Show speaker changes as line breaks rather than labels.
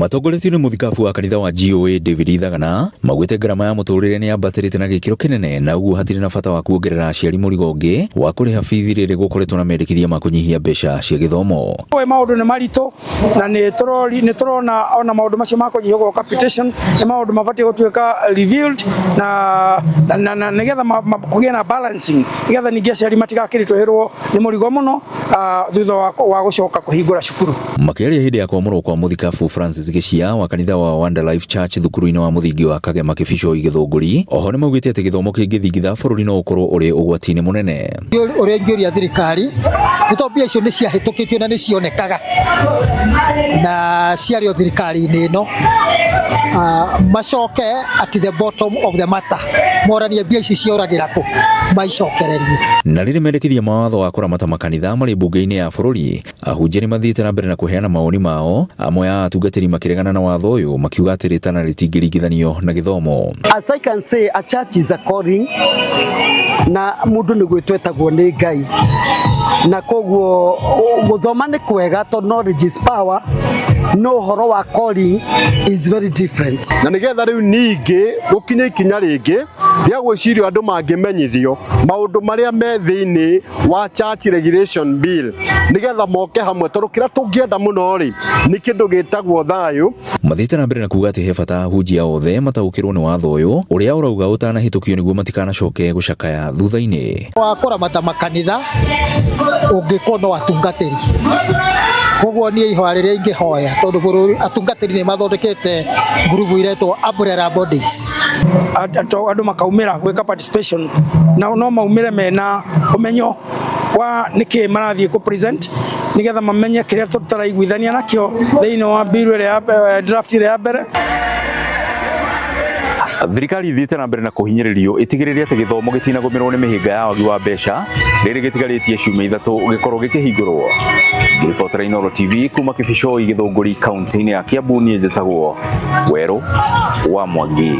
Matongoretio nĩ mũthikabu wa kanitha wa GOA David Ithagana, maugĩte ngarama ya mũtũrĩre nĩ yambatĩrĩte na gĩkĩro kĩnene, na ũguo hatirĩ na bata wa kuongerera aciari mũrigo ũngĩ wa kũrĩha bithi rĩrĩ gũkoretwo na mendekithia ma kũnyihia mbeca cia gĩthomo.
We maũndũ nĩ maritũ na nĩ tũrona ona maũndũ macio ma kũnyihio gwa capitation nĩ maũndũ mabatiĩ gũtuĩka revealed na nĩgetha kũgĩe na balancing, nĩgetha ningĩ aciari matigakĩritũhĩrwo nĩ mũrigo mũno thutha wa gũcoka kũhingũra cukuru.
Makĩaria hĩndĩ ya kwamũrwo kwa mũthikabu Francis Gĩcia wa kanitha wa Wonder Life Church thukuru-inĩ wa mũthingi wa Kagema Kĩbicoi Gĩthũngũri, oho nĩ maugĩte atĩ gĩthomo kĩngĩthingitha bũrũri no ũkorwo ũrĩ ũgwati-inĩ mũnene.
Ũrĩa ingĩũria thirikari nĩ tondũ mbia icio nĩ ciahĩtũkĩtio na nĩ cionekaga na ciarĩ o thirikari-inĩ ĩno, macoke at the bottom of the matter, moranie mbia ici cioragĩra kũ, maicokererie.
Na rĩrĩ mendekithia ma watho wa kũramata makanitha marĩ mbunge-inĩ ya bũrũri, ahunjia nĩ mathiĩte na mbere na kũheana mawoni mao, amwe a atungatĩri makĩregana na watho ũyũ makiuga atĩ rĩtana rĩtingĩringithanio na gĩthomo.
As I can say, a church is a calling, na mundu nĩ gwĩtwo etagwo nĩ Ngai, na koguo gũthoma nĩ kwega tondũ knowledge is power, no ũhoro wa calling is very different.
Na nĩgetha rĩu ningĩ gũkinye ikinya rĩngĩ rĩa gwĩcirio andũ mangĩmenyithio maũndũ marĩa me thĩinĩ wa Church Regulation Bill, nĩgetha moke hamwe, tondũ kĩrĩa tũngĩenda mũno rĩ nĩ kĩndũ gĩtagwo thayũ.
Mathiĩte na mbere na kuga atĩ he bata ahunjia othe mataũkĩrwo nĩ watho ũyũ ũrĩa ũrauga ũtanahĩtũkio nĩguo matikanacoke gũcakaya thutha-inĩ.
Wa kũramata makanitha ũngĩkorwo no atungatĩri, koguo niĩ ihoya rĩrĩa ingĩhoya, tondũ bũrũri atungatĩri nĩ mathondekete ngurubu iretwo umbrella bodies.
Andũ makaumĩra gwĩka participation na no maumĩre mena ũmenyo wa nĩkĩ marathiĩ kũ present, nĩgetha mamenye kĩrĩa tũtaraiguithania nakĩo thĩinĩ wa bill ĩrĩa ya draft ĩrĩa ya mbere.
Thirikari ithiĩte na mbere na kũhinyĩrĩrio ĩtigĩrĩre atĩ gĩthomo gĩtinagũmĩrwo nĩ mĩhĩnga ya wagi wa mbeca rĩrĩ gĩtigarĩtie ciumia 3 gĩkorwo gĩkĩhingũrwo. Ngĩribotera Inooro TV kuma Kĩbicoi Gĩthũngũri, kaunti-inĩ ya Kiambu, niĩ njĩtagwo Werũ wa Mwangi.